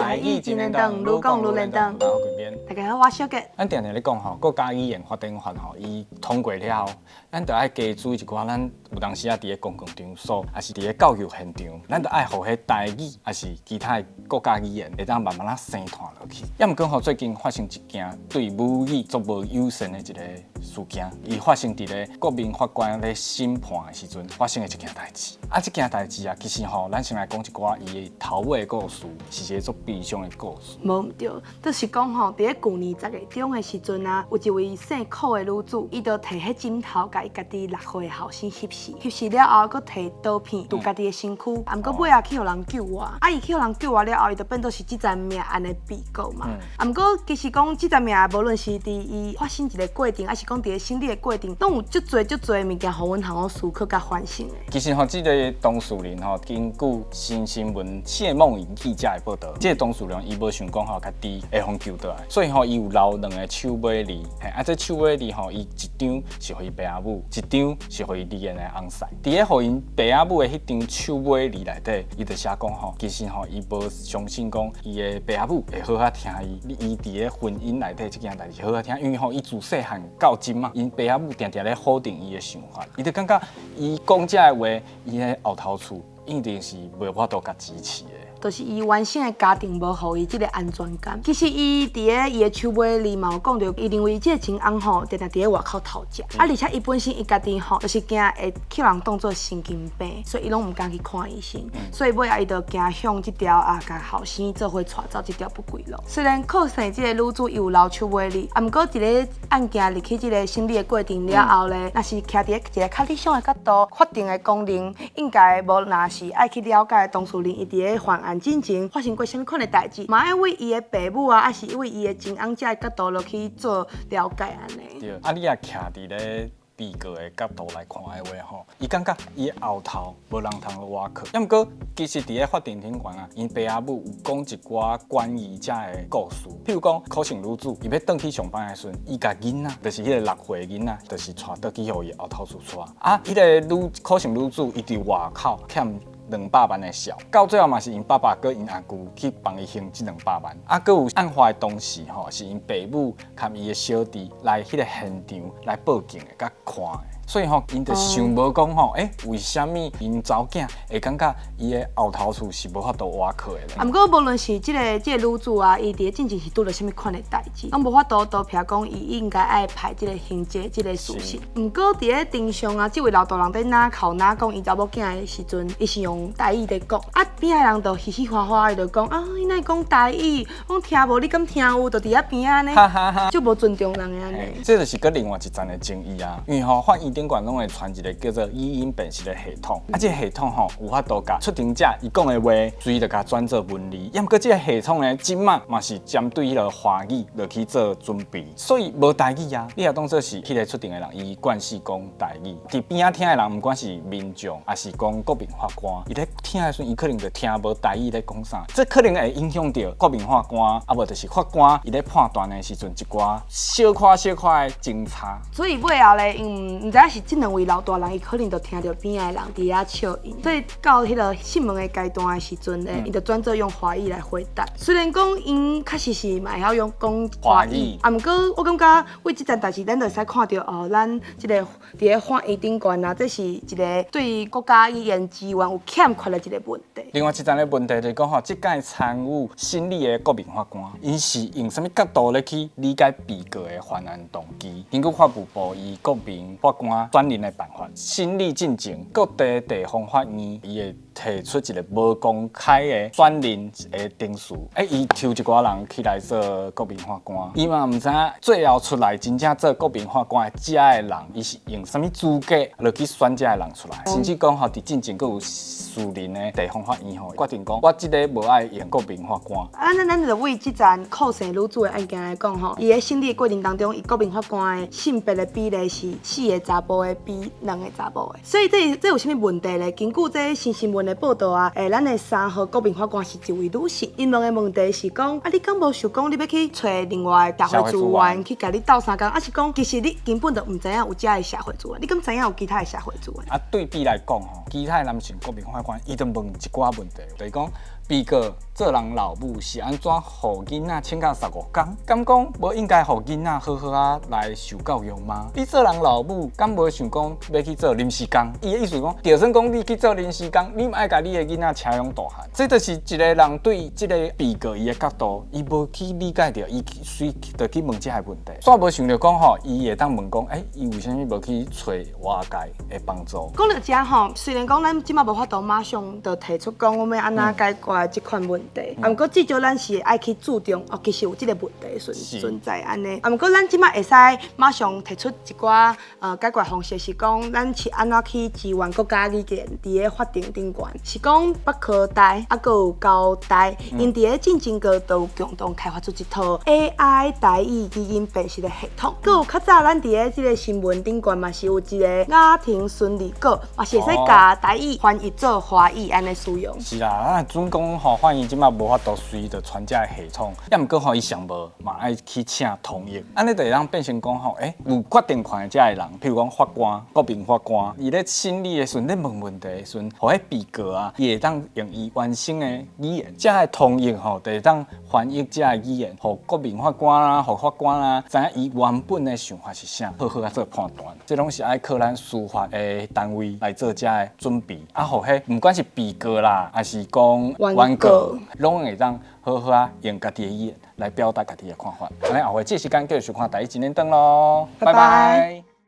台語真連長，愈講愈連長。我貴邊。大家好，我小杰。咱定定咧講吼，國家語言發展法吼，伊通過了後，咱就愛加注意一寡，咱有當時啊，佇咧公共場所，抑是佇咧教育現場，咱就愛予彼台語，抑是其他的國家語言，會當慢慢仔生湠落去。抑毋過吼，最近發生一件對母語足無友善的一个事件，伊發生佇咧國民法官咧審判的時陣發生的一件代誌。啊，這件代誌啊，其實吼，咱先來講一寡伊的頭尾的故事，是一个足悲傷的故事。無毋對，就是講吼，佇咧舊年10月中的時陣啊，有一位姓柯的女子，伊就提彼枕頭，共伊家己6歲的後生翕死，翕死了後，閣提刀片挃家己的身軀，啊，毋過尾仔去予人救活。啊，伊去予人救活了後，伊就變做是這樁命案的被告嘛。啊，毋過其實講這樁命案，無論是佇伊發生一个過程，抑是講佇咧審理的過程，攏有足濟足濟物件，予阮通好思考佮反省的。其實吼，這个當事人吼，根據新新聞謝夢穎記者的報導，這个當事人伊無想講吼，家己會予救倒來，所以吼，伊有留兩个手尾字，嘿，啊，這手尾字吼，伊一張是予伊爸仔母，一張是予伊離緣的翁婿。佇咧予𪜶爸仔母的彼張手尾字內底，伊就寫講吼，其實吼，伊無相信講伊的爸仔母會好好聽伊，伊佇咧婚姻內底這件代誌好好聽，因為吼，伊自細漢到今嘛，𪜶爸仔母定定咧否定伊的想法，伊就感覺伊講這个話，伊的後頭厝一定是袂法度共支持的。就是伊原生的家庭無予伊這个安全感。其實伊佇咧伊的手尾裡嘛有講著，伊認為這个情翁吼，定定佇咧外口偷食，啊，而且伊本身伊家己吼，就是驚會去人當做神經病，所以伊攏毋敢去看醫生。所以尾仔伊就行向這條啊，共後生做伙帶走這條不歸路。雖然柯姓這个女子伊有留手尾字，啊，毋過佇咧案件入去這个審理的過程了後咧，若是徛佇咧一个較理想的角度，法庭的功能應該無若是愛去了解當事人伊佇咧犯案進前發生過啥物款的代誌，嘛愛為伊的爸母啊，抑是為伊的情翁這个角度落去做了解按呢。對，啊，你若徛佇咧被告的角度來看的話吼，伊感覺伊後頭無人通倚靠。抑毋過，其實佇咧法庭頂懸啊，𪜶爸仔母有講一寡關於這个故事。譬如講，柯姓女子伊欲轉去上班的時陣，伊共囡仔，就是彼个6歲囡仔，就是帶轉去予伊後頭厝帶。啊，彼个女柯姓女子伊佇外口欠200萬的數，到最後嘛是𪜶爸爸佮𪜶阿舅去幫伊還這兩百萬。啊，閣有案發的當時吼，是𪜶爸母佮伊的小弟來彼个現場來報警的，佮看的。所以吼，𪜶就想無講吼，欸，為啥物𪜶查某囝會感覺伊的後頭厝是無法度倚靠的咧？啊，毋過無論是這个女子啊，伊佇咧進前是拄著啥物款的代誌，攏無法度投票講伊應該愛派這个刑責這個事實。毋過佇咧庭上啊，這位老大人佇哪哭哪講伊查某囝的時陣，伊是用台語佇講，啊邊仔人就嘻嘻哈哈，伊就講啊，伊哪會講台語？講聽無，你敢聽有？就佇遐邊仔按呢，足無尊重人的按呢。這就是閣另外一層的爭議啊，因為吼法院頂懸攏會傳一个叫做語音辨識的系統，啊，這个系統吼有法度共出庭者伊講的話，隨就共轉做文字。抑毋過這个系統呢，這馬嘛是針對彼个華語落去做準備，所以無台語啊。你若當做是彼个出庭的人，伊慣勢講台語，佇邊仔聽的人，毋管是民眾，抑是講國民法官，伊咧聽的時陣，伊可能就聽無台語咧講啥，這可能會影響著國民法官，啊無就是法官伊咧判斷的時陣，一寡小可小可的爭差。所以尾後咧，因毋知影是這兩位老大人，伊可能就聽著邊仔的人佇遐笑𪜶，所以到彼个訊問的階段的時陣咧，伊就轉做用華語來回答。雖然講𪜶確實是嘛會曉用講華語，啊，毋過我感覺為這件代誌，咱就會使看著哦，咱這个佇咧法院頂懸啊，這是一个對國家語言資源有欠缺的一个問題。另外一層的問題就是講吼，這屆參與審理的國民法官，𪜶是用啥物角度咧去理解被告的犯案動機？根據法務部伊國民法官選任的辦法，審理進前，各地地方法院伊會提出一个無公開的選任的程序，欸，伊抽一寡人起來做國民法官，伊嘛毋知影最後出來真正做國民法官的這个人，伊是用啥物資格落去選這个人出來？甚至講吼，佇進前閣有私人的地方法院吼，決定講我這个無愛用國民法官。啊，咱就為這樁柯姓女子的案件來講吼，伊咧審理的過程當中，伊國民法官的性別的比例是四個查埔的比兩個查某的，所以這有啥物問題咧？根據這新新聞的報道啊，欸，咱的3號國民法官是一位女性，𪜶問的問題是講，啊，你敢無想講你欲去揣另外的社會資源去共你鬥相共，抑是講其實你根本就毋知影有遮的社會資源，你敢知影有其他的社會資源？啊，對比來講吼，其他的男性國民法官，伊就問一寡問題，就是講。被告做人老母是按怎予囡仔穿甲捒五工？敢講無應該予囡仔好好仔來受教育嗎？你做人老母，敢無想講欲去做臨時工？伊的意思講，就算講你去做臨時工，你嘛愛共你的囡仔請養大漢。這就是一个人對這个被告伊的角度，伊無去理解著，伊隨就去問這个問題。煞無想著講吼，伊會當問講，欸，伊為啥物無去揣外界的幫助？講著遮吼，雖然講咱這馬無法度馬上就提出講阮欲按怎解決這款問題，啊，毋過至少咱是愛去注重哦，其實有這个問題存存在按呢。啊，毋過咱這馬會使馬上提出一寡解決方式，是講咱是按怎去支援國家語言佇咧法庭頂懸，是講北科大啊，閣有交大，𪜶佇咧進前個都有共同開發出一套 AI 台語語音辨識的系統。閣有較早咱佇咧這个新聞頂懸嘛是有一个雅婷孫俐稿，嘛是會使共台語翻譯做華語按呢使用。是啦，啊，準講吼，法院這馬無法度隨著傳這个系統，抑毋過吼，伊上無嘛愛去請通譯，按呢就會當變成講吼，欸，有決定權的這个人，譬如講法官、國民法官，伊咧審理的時陣，咧問問題的時陣，予彼被告啊，伊會當用伊原生的語言，這个通譯吼，就會當翻譯這個語言，予國民法官啦，予法官啦，知影伊原本的想法是啥，好好仔做判斷。這攏是愛靠咱司法的單位來做這个準備，啊，予彼毋管是被告啦，抑是講原告，攏會當好好仔用家己的語言來表達家己的看法。按呢後回這時間繼續收看台語一連轉囉，拜拜。